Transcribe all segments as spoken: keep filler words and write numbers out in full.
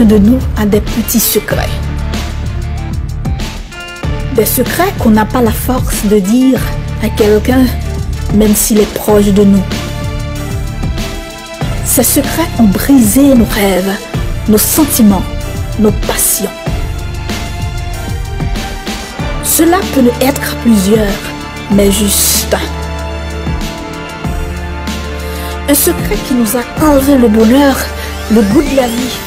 de nous a des petits secrets. Des secrets qu'on n'a pas la force de dire à quelqu'un, même s'il est proche de nous. Ces secrets ont brisé nos rêves, nos sentiments, nos passions. Cela peut ne être plusieurs, mais juste un. Un secret qui nous a enlevé le bonheur, le goût de la vie,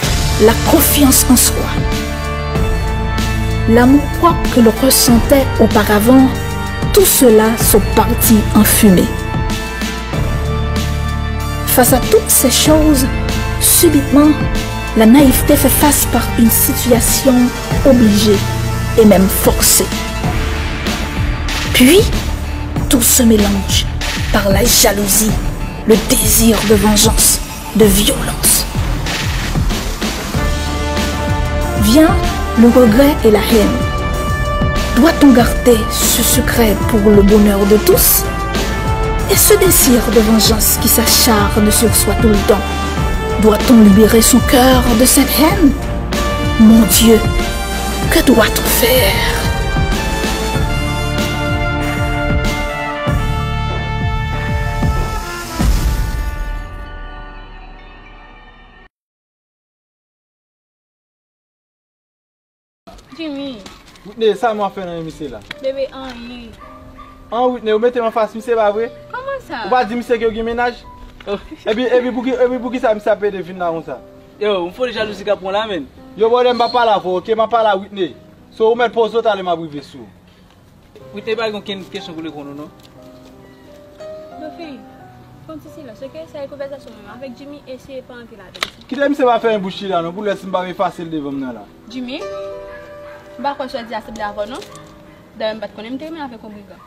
la confiance en soi. L'amour propre que l'on ressentait auparavant, tout cela sont partis en fumée. Face à toutes ces choses, subitement, la naïveté fait face par une situation obligée et même forcée. Puis, tout se mélange par la jalousie, le désir de vengeance, de violence. Vient le regret et la haine. Doit-on garder ce secret pour le bonheur de tous ? Et ce désir de vengeance qui s'acharne sur soi tout le temps, doit-on libérer son cœur de cette haine ? Mon Dieu, que doit-on faire ? Jimmy. Whitney, sa m ap fè nan men misye la? Bebe, anyen. An, Whitney, ou mete m anfas misye, pa vre? Kòman sa? Ou pa di misye ke ou gen mennaj? Oh. Epi, epi pou ki, epi pou ki sa misye ap pede vin la konsa? Yo, yon foli jalouzi k ap pran la, menn. Yo, brother, m pa pale avè w, oke? M ap pale a Whitney. So, ou mèt poze w talè m ap rive sou ou. Whitney pa gen okenn kesyon pou reponn ou non. Dofin, fè yon ti silans, oke? Sa e konvèsasyon mwen avèk Jimmy, eseye pa antre ladan l. Kite misye pa fè yon bouch li la non, pou lè si m pa efase l devan m nan la. Jimmy, m pa kwè sa w di a sanble avè w non. Dayè m pa t konnen m te renmen avèk yon brigan.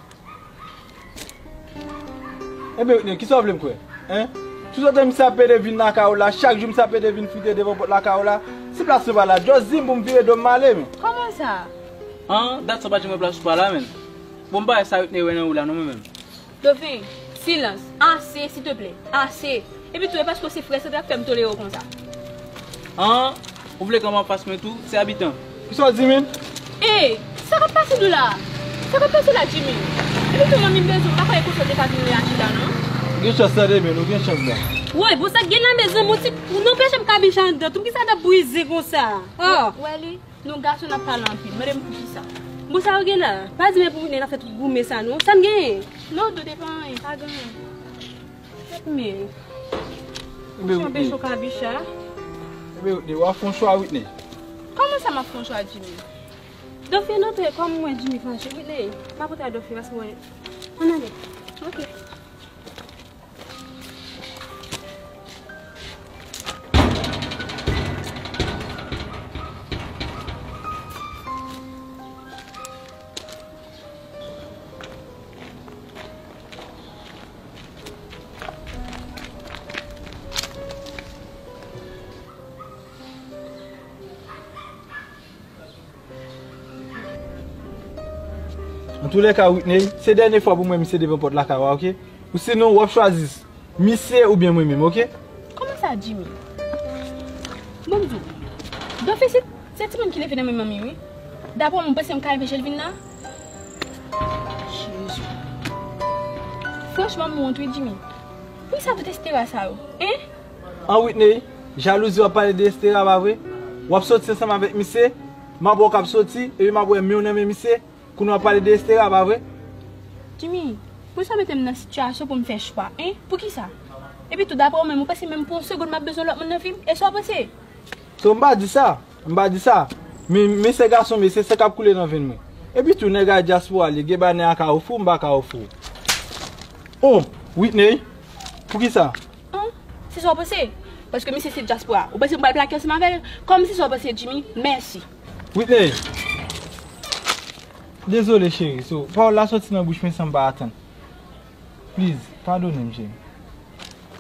Ebyen, Whitney, kisa w vle m kwè? Hein? Tout tan misye ap pede vin lakay ou la, chak jou misye ap pede vin frite devan pòt lakay ou la. Si plas mwen pa la, just di m pou m vire do m m ale, men. Kòman sa? An, dat sa w pa janm wè plas ou pa la, menn. Bon, m pa wè sa Whitney wè nan ou la, non, mwen menm. Dofin, silans. Ase, silteplè. Ase. Epi tou, e paske w se frè, se sa k fè m tolere w konsa. An, ou vle kanpe anfas mwen tou, se abitan. Kisa w di, menn? Ey, sa k ap pase nou la? Sa k ap pase la, Jimmy? Epi tou, manmi m bezwen m, m pa kwè e konsa w te ka vin reyaji la, non. Ou gen chans tande, menn, ou gen chans la. Woy, bon, sa k gen la, mezanmi, ou ti, ou nan pèche m kabicha anndan, tou, kisa n ap brize konsa? Oh! Wè li, nou gason n ap pale anpil, mande m poukisa. Bon, sa yo gen la? Pa di m e pou Whitney n ap fè tout goumen sa, non. Sa n genyen? Non, Dou, te pa anyen, pa gen anyen. Men, Ebyen, ou Whitney. Cho kabicha. Ebyen, Whitney, w ap fè yon chwa, Whitney. Kòman sa m ap fè yon chwa, Jimmy? Dofin, antre, kòm mwen, Jimmy fache. Whitney, m ap antre a Dofin, paske mwen, ann ale. Ok. Antoulèka, Whitney, se dènye fwa pou m wè misye devan pòt lakay ou a, oke? Ou sinon, w ap chwazi misye oubyen mwen menm, oke? Kòman sa, Jimmy? Bon, m di w, Dofin se, se timoun ki leve nan men manmi, wi. Daprè mwen, m panse m ka enpeche l vin la. Jezi. Franchman, m wont, wi, Jimmy. Poukisa tout Estera sa yo? Hein? An, Whitney, jalouzi w ap pale de Estera, pa vre? W ap soti ansanm avèk misye, m ap wè w k ap soti, epi m ap wè men w nan men misye, kounye w ap pale de Estera, pa vre? Jimmy, poukisa w mete m nan sitiyasyon pou m fè chwa, hein? Poukisa? Epi tou, daprè w menm, ou panse menm pou yon segonn m ap bezwen lòt moun nan vi m? E sa w panse? So, m pa di sa. M pa di sa. Men, men se gason, men se san k ap koule nan venn mwen. Epi tou, nèg a dyaspora, li gen bagay nan ka ofri w, m pa ka ofri w. Oh, Whitney, poukisa? An, se sa w panse? Paske misye se dyaspora. Ou panse m pral plake ansanm avè l? Kòm se sa w panse, Jimmy, mèsi. Whitney! Dezole, cheri. So, pawòl la soti nan bouch mwen san m pa atann. Please, padone m, cheri.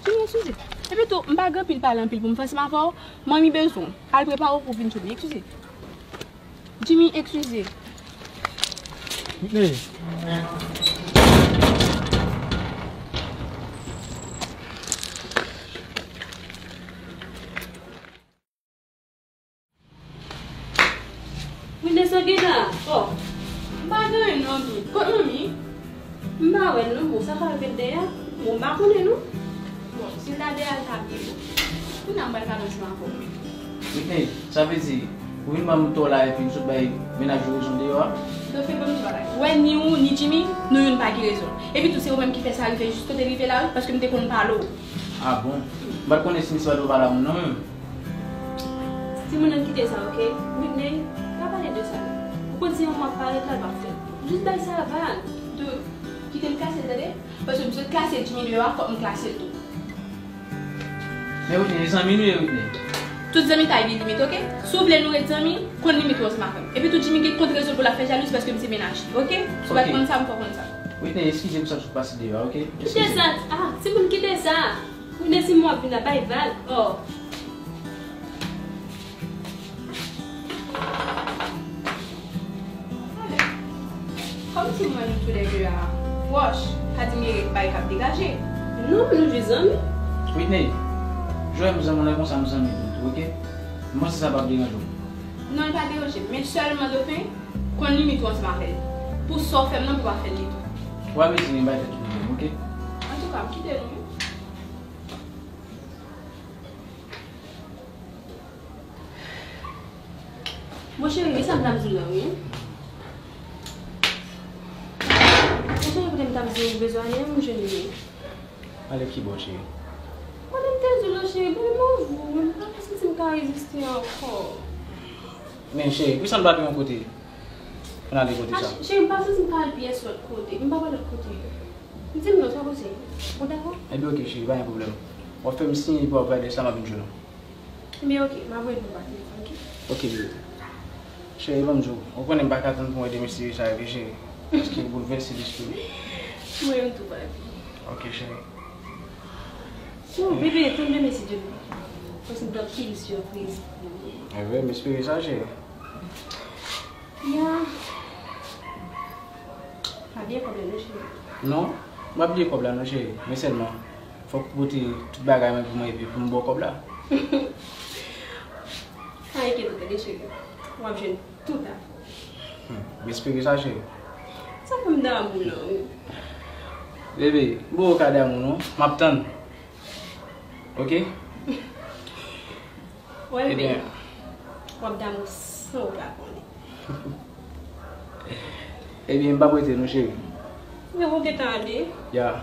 Jimmy, eskize. Epi tou, m pa gen anpil pale anpil pou m fè ansanm avè w. Manmi bezwen w. Al prepare w pou w vin jwenn li. Eskize. Jimmy, eskize. Whitney. Nesa gen la. Oh. M pa gen anyen non, Doud. Kot manmi? M pa wè l non. Bon, sa ka rive l deyò. Bon, m pa konnen non. Bon, si l ta deyò, l ta byen bon. Kounye a m pral pale ansanm avè w. Whitney, sa vle di, ou vin ban m tò la epi m sot bay mennaj ou rezon deyò a? Dofin, ban m di bagay. Ou wè, ni ou, ni Jimmy, nou youn pa gen rezon. Epi tou, se ou menm ki fè sa rive jis kote l rive la, wi, paske m te konn pale w. Ah bon? M pa t konnen si misye pa t pale a moun nan menm. Timoun nan kite sa, oke? Whitney, pa pale de sa. Ou konn se yon mwa parèt la, l p ap fè. Jis bay sa vag. Doud, kite m klase l, tande? Paske m sot klase Jimmy deyò a, fòk m klase l tou. Men Whitney, e zanmi nou ye, Whitney. Tout zanmitay gen limit, oke? Si w vle nou ret zanmi, konn limit ou ansanm avè m. Epi tou, Jimmy gen kont rezon pou l ap fè jalouzi paske m se mennaj li, oke? Si w pa t konn sa, m fè w konn sa. Whitney, eskize pou sa k sot pase deyò a, oke? Kite sa. Ah, timoun, kite sa. Ou ne si mwen ap vin la bay vag. Oh. Kòmsi mwen nou toulède a pwòch, pa di m e bay k ap degaje. Non, nou jis zanmi. Whitney, jwenn m zanmi w la konsa m zanmi w tou, oke? M panse sa p ap deranje w. Non, l pa deranje m, men sèlman Dofin, konn limit ou ansanm avè l. Pou sa w fè m nan, pou w pa fè l li tou. Ou pa bezwen bay tèt ou pwoblèm, oke? Antouka, m kite nou, wi. Bon, cheri, men sa m t ap di w la, wi. Bon, cheri, kote m t ap di w, ou bezwen ale, m jwenn li. Ale kibò, cheri? Kote m te di w la, cheri, ban m anvi w, m pa santi m ka reziste ankò. Men, cheri, poukisa n pa gen yon kote pou n ale kote sa? Ah, cheri, m pa santi m ka al pyès lòt kote, m pa wè lòt kote. M di m non, sa poze. Ou dakò? Ebyen, oke, cheri, pa gen pwoblèm. W ap fè m siy, epi w ap gade sa m ap vin jwenn ou. Ebyen, oke, m ap rele w pa telefòn, oke? Oke, bebe. Cheri, ban m di w, ou konnen m pa ka tann pou m wè demen serye sa rive, cheri. Paske l boulvèse lespri m. Mwen menm tou, papi. Oke, cheri. Oh, bebe, tann demen, si Dye vle. Paske m gen anpil sipriz pou ou. Evre, m espere sa, cheri. Ya. Pa bliye kòb la non, cheri. Non, m pa bliye kòb la non, cheri. Men sèlman, fòk ou pote tout bagay mwen pou mwen epi pou m ba w kòb la. Pa enkyete w tande, cheri. W ap jwenn tout afè w. Hmm, m espere sa, cheri. Sa fè m damou la, wi. Bebe, m poko ka damou non. M ap tann. Oke? Wè, bebe, w ap damou san w pa konnen. Ebyen, m p ap rete non, cheri. Men ou gentan ale? Ya.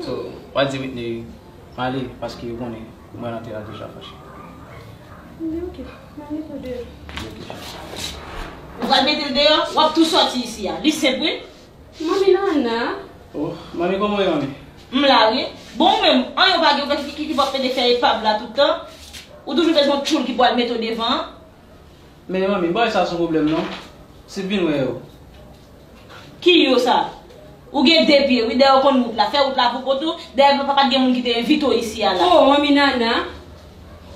So, w a di Whitney m ale, paske ou konnen, mwen rantre la deja fache. Men oke, m ale tou de. Oke, cheri. Ou pral mete l deyò, w ap tou sòti isi a. Li senp, wi. Manmi Nana. Oh, manmi, kòman w ye, manmi? M la, wi. Bon, ou menm, anyen w pa gen, ou ki, ki, ki p ap pede fè epav la tout tan? Ou toujou bezwen yon tchoul ki pou al mete w devan an? Men, manmi, m pa wè sa se yon pwoblèm, non. Si vin wè yo. Ki yo sa? Ou gen de pye, wi, dayè w konn wout la. Fè wout la pou kont ou, dayè pa, pa t gen moun ki te envite w isi a la. Oh, manmi Nana.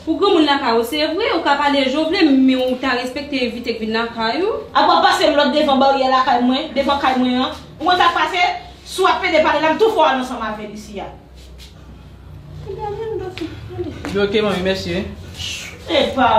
Ou granmoun lakay ou, se vre, ou ka pale jan w vle, men ou ta respekte envite k vin lakay ou. Apa w pase m lòd devan baryè lakay mwen, devan kay mwen an. Ou konn sa k pase? Si w ap pede pale la, m tou fè w al ansanm avè l isi a. Ebyen, oke, manmi, mèsi, wi. Epa.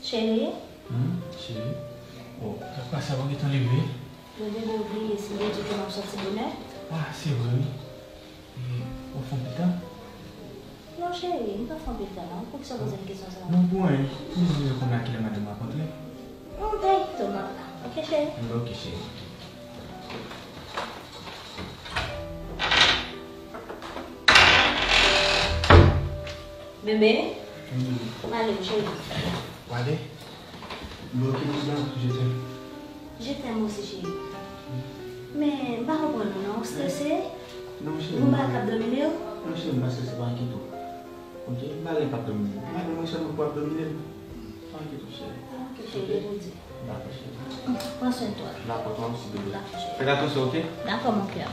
Cheri? Hmm, cheri? Oh, sa k pase a, ou gentan leve? Yo dwe bliye si yo di ke m ap sòti bonè. Ah, se vre, wi. E, ou fè yon pita? Non, cheri, m pa fè anpil tan, non. Poukisa w poze m kesyon sa a? Non, pou anyen. M vin konn a kilè madanm ap antre. Non, pa gen pwoblèm, m ap la. Oke, cheri? Enben, oke, cheri. Bebe? Wi, bebe. M ale, cheri. W ale? Bon, oke, je t'aime. Je t'aime aussi, chérie. Men, m pa konprann ou non, ou strese? Non, cheri, m pa. Gen yon bagay k ap domine w? Non, cheri, m pa strese, pa enkyete w. Oke? M pa gen anyen k ap domine m. M pa gen anyen sèlman pou ap domine m. Pa enkyete w, cheri. Oke, cheri, oke? Bondye. Dakò, cheri. Pran Soin toi. Dakò, toi aussi, bébé. Dakò, chérie. Faites attention, ok? D'accord, mon cœur.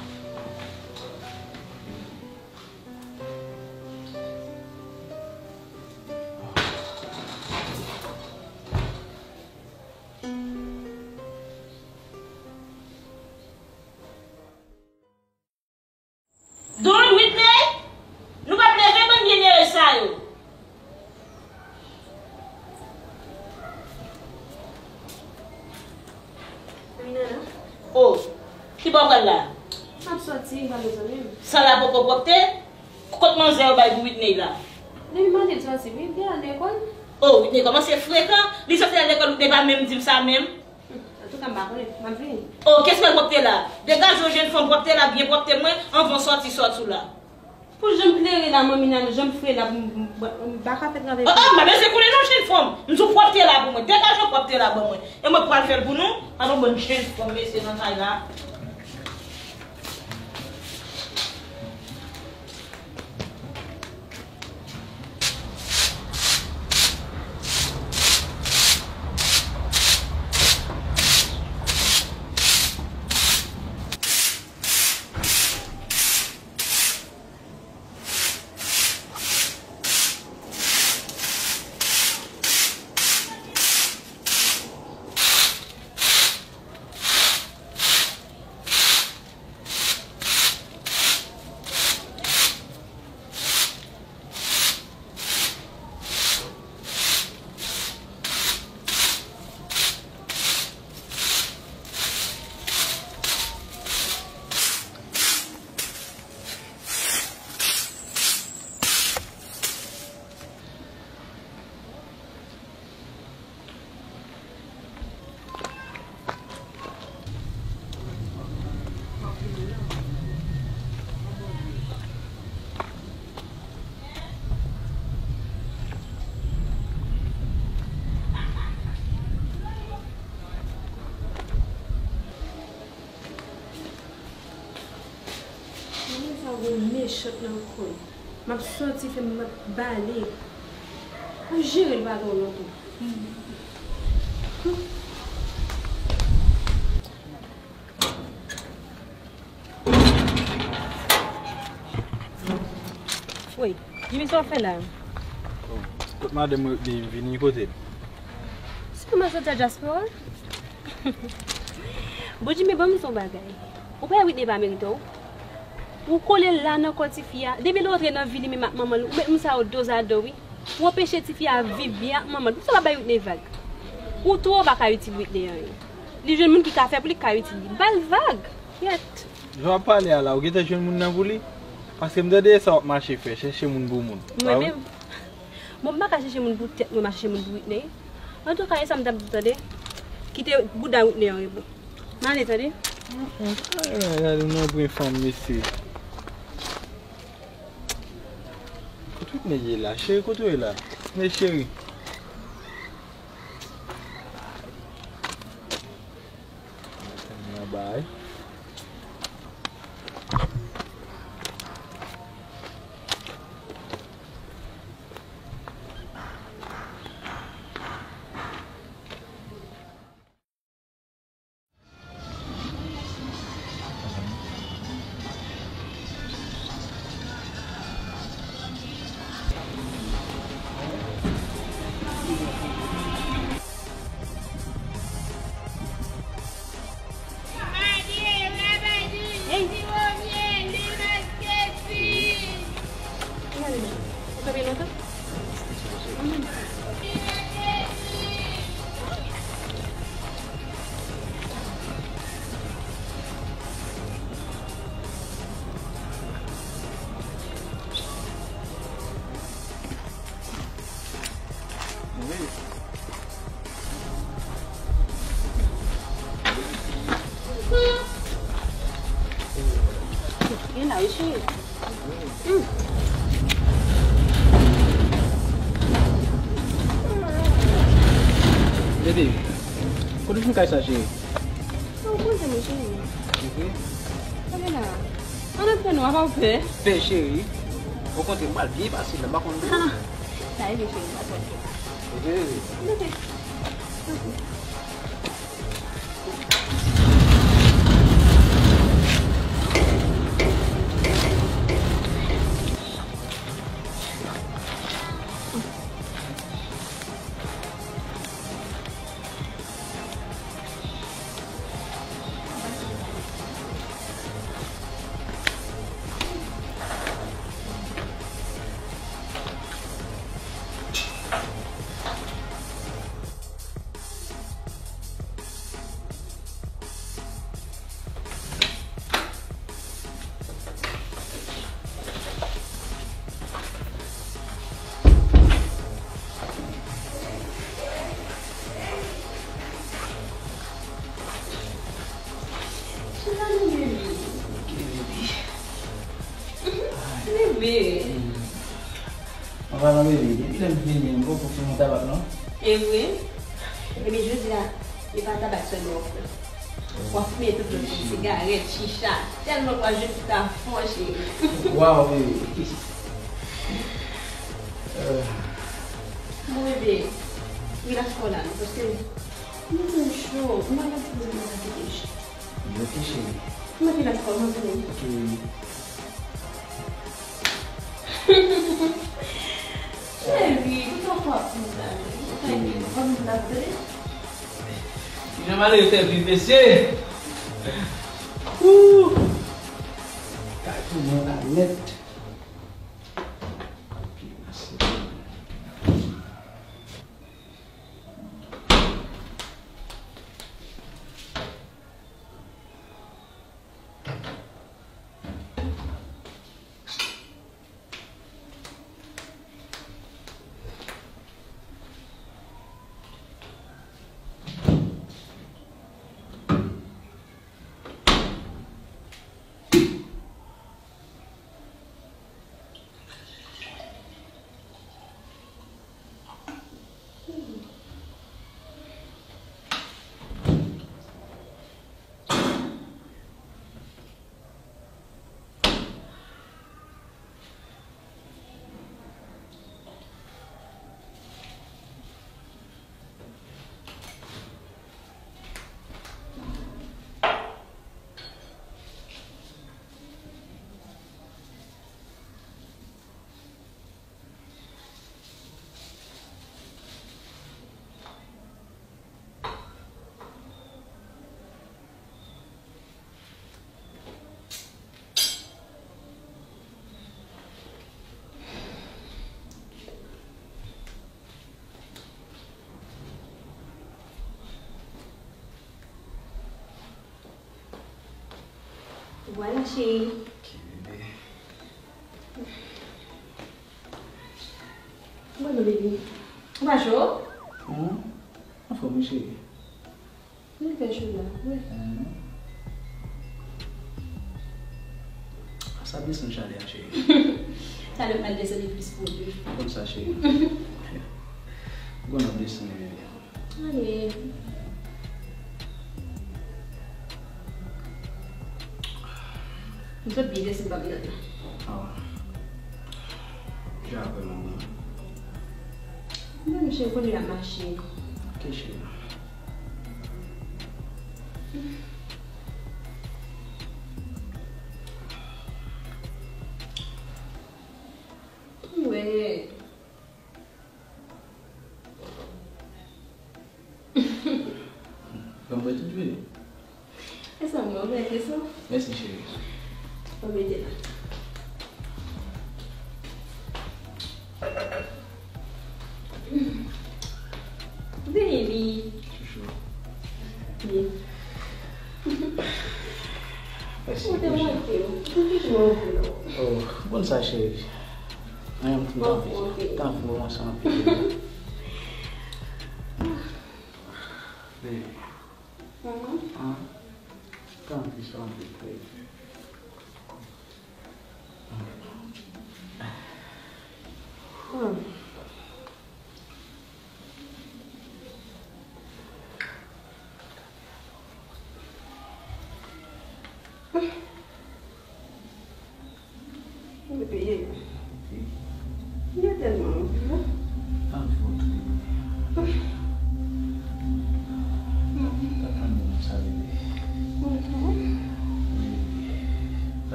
Don Whitney, nou p ap leve bann byenere sa yo. Wi, Nana. Oh, ki bò w pral la? M ap sòti, m pral wè zanmi m. Sa la poko pwòpte? Kot manzè yo bay pou Whitney la? Depi maten l sòti, wi, li al lekòl. Oh, Whitney kòmanse frekan. Li sòti al lekòl, Whitney pa menm di m sa menm. Antouka, m pa konnen. M ap vini. Oh, kesyon pwòpte la. Degaje w, jèn fanm, pwòpte la, byen pwòpte mwen, anvan w sòti, sòti w la. Pou jan m klere la, manmi Nana, jan m fre la, m, m, m, m pa ka fè travay. Oh, oh, m pa bezwen konnen non, jèn fanm. M di w pwòpte la pou mwen. Degaje w, pwòpte la ban mwen. E mwen pral fè l pou nou. Ann, bann jèn fanm, mesye nan kay la. Mwen sa gon mechant nan kò l. M ap sòti fè m ap bale. Ou jere l pa twò lontan. Woy, Jimmy, sa w ap fè la? Kot madanm mwen vini kote l? Se kòman sòti a dyaspora? Bon, Jimmy, ban m di w yon bagay. Ou pa wè Whitney pa merite w? Ou kole la nan kò tifi a. Depi l rantre nan vi li menm ak manman l, ou met moun sa yo dozado, wi. Ou anpeche tifi a viv byen ak manman l. Poukisa w pa bay Whitney vag? Ou twò pa ka itil Whitney anyen. Li jwenn moun ki ka fè pou li, ki ka itil li. Ba l vag. Yèt. Jan w ap pale a la, ou gentan jwenn moun nan pou li? Paske m tande e sa w ap mache fè, chèche moun pou moun. Mwen menm? Bon, m pa ka chèche moun pou tèt mwen, m a chèche moun pou Whitney. Antouka, e sa m t ap di, tande. Kite bouda Whitney an repo. M ale, tande. Ay, ay, ay, nou nan pran fanm, mesye. Kote Whitney ye la? Cheri, kote w ye la? Men cheri. Mwen bay. Gen la, wi, cheri. Hmm. Bebe, kote w jwenn kay sa, cheri? Ou konnen mwen, cheri. Gade la. Ann antre non, apa w pè? Pè, cheri. Okontrè, m pral byen pase la, m pa konn. Ah, sa rive, cheri, m pa konn. Ok, bebe. Ok. Ok. Chita non, bebe. Ok, bebe. Bebe. Hmm. Mwen pa nan bebe. Depi lè m vini, m poko fime yon tabak, non? E vre? Ebyen, jodi a, e pa tabak sèlman w ap fè. W ap fime tout lòt, sigarèt, chicha. Tèlman w a jwenn chita fò, cheri. Waw, bebe. Bon, bebe, relax kò w la, non, paske nou fè cho. Mwen, mwen, mwen, mwen, mwen, Ok, cheri. Mwen te la fò, mwen vini. Ok. Cheri, poukisa w ap fè sa? Ok. Mwen vin la vre. Jan malere fè viv, mesye. Woo! Kay pou mwen la nèt. Vwala, cheri. Ok, bebe. Bon, bebe. Ou pa cho? Hmm? Anfòm, wi, cheri. Li fè cho la, wi. Hmm. Sa desann chalè a, cheri. Chalè pral desann li plis pou ou tou. Konn sa, cheri. Ou konn ap desann li, bebe. Ale. M sot byen desann pa m nan. Ah. Jan apre manman. Mwen, m cheri, kounye a mache. Ok, cheri. Wè. Ban m bwè tout, bebe. E sa, mwen, mwen, e sa. Mèsi, cheri. Mwen mete la. Baby. Chouchou. Byen. Mèsi. Ou te manke w. Ou te manke w. Oh, bon sa, cheri. Anyen m tou anvi. Tanpri, ou ansanm anpil. Baby. Mhm. Ah. Tanpri, sa anpil, baby. Hmm.